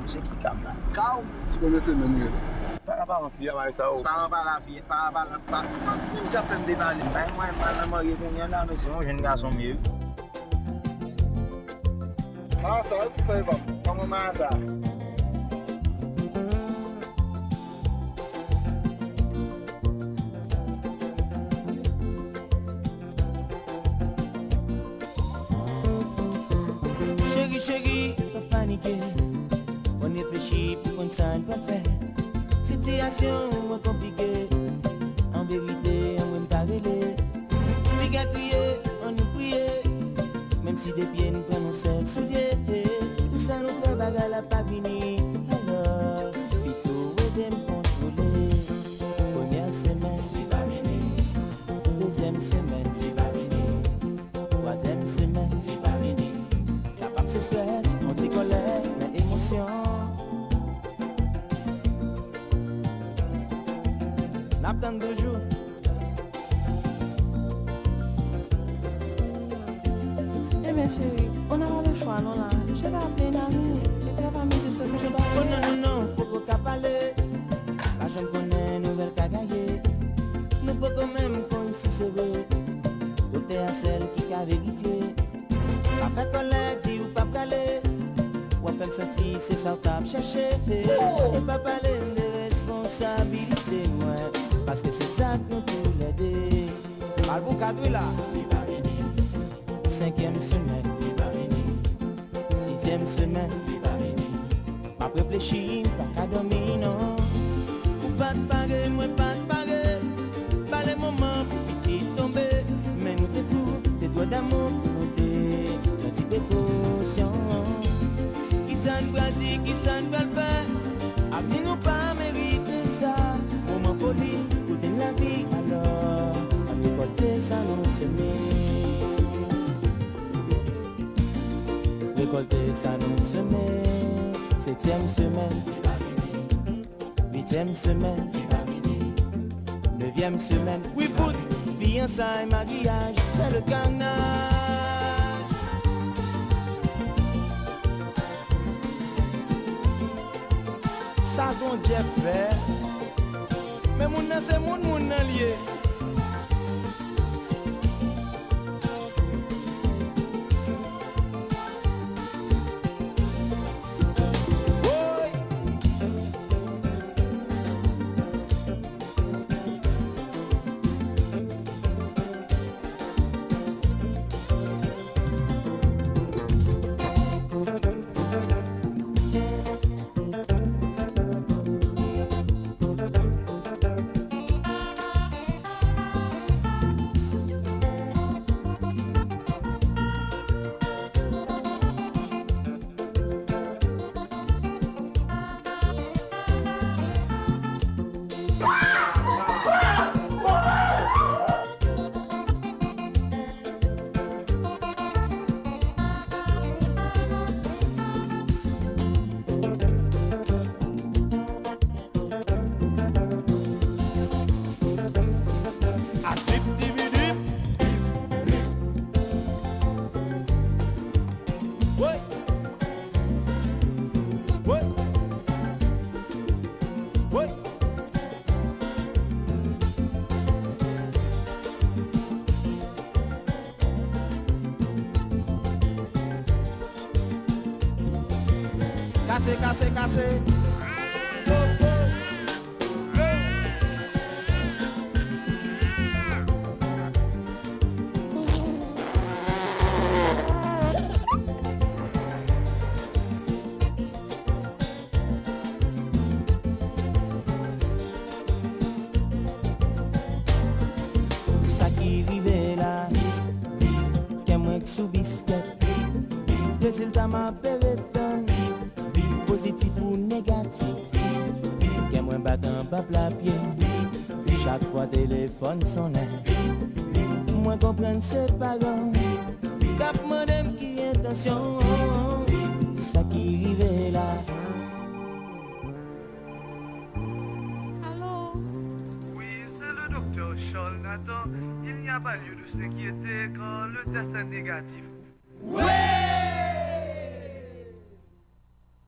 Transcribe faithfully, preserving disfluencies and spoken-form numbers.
Se ki ka m la? Ka w? Ti konbyen semèn ou genyen? Paran paran fi a, Marisa, o. Paran paran fi, paran paran pa. Menm sa fè m depale. Bay mwen, m pral nan marye kounye a la, men se yon jèn gason m ye, wi. Marasa, wi, pou fè epa. Kòman Marasa? Cheri, cheri, pa panike. Fò n reflechi pou konn sa n pral fè. Sitiyasyon an konplike. An verite, an mwen m ta rele. Piga kriye, ann nou priye. Menm si de pye n pran yon sèl soulye. Tou sa nou fè bagay la pa vini. Alò, pito ede m kontwole. Premyè semèn, li pa vini. Dezyèm semèn, li pa vini. Twazyèm semèn, li pa vini. Kapab se strès, yon ti kòlè, men emosyon. N ap tann toujou. Ebyen, cheri, on n'a pas le choix, non, la. Je vais appeler une amie et elle va me dire ce que je dois faire. Oh non, non, non, poko ka pale. Pa janm konnen nouvèl ka gaye. Nou poko menm konn si se vre. Otè a sèl ki ka verifye. Pa fè kòlè, di ou p ap prale. W ap fè m santi se sa w t ap chèche. E pa pale m de responsabilite mwen, paske se zak nou toulède. Mal pou kat wi la. Senkyèm semèn, sizyèm semèn, m ap reflechi, m pa ka dòmi non. Ou pa t pare, mwen pa t pare. Pale moman pou pitit tonbe. Men nou te fou, te twò damou pou nou te pran ti prekosyon. Kisa n pral di, kisa n pral fè? Avni nou pa merite sa. Moman foli, kote n lavi alò? N ap rekòlte sa nou seme. Rekòlte sa nou seme. Setyèm semèn, vityèm semèn, nevyèm semèn. Wi fout, fiyansay, maryaj, se le carnage. Sa Bondye fè. Men moun nan se moun, moun nan l ye. Woy! Asip dibidip. Woy. Woy. Woy. Kase, kase, kase. Sa ki rive la, kè mwen k sou biskèt. Rezilta m ap espere tann, pozitif ou negatif. Kè mwen bat anba pla pye. Chak fwa telefòn sonnen, mwen konprann se paran k ap mande m ki entansyon sa ki rive la. Allô? Oui, c'est le docteur Charles Nathan. Il n'y a pas lieu de s'inquiéter quand le test est négatif.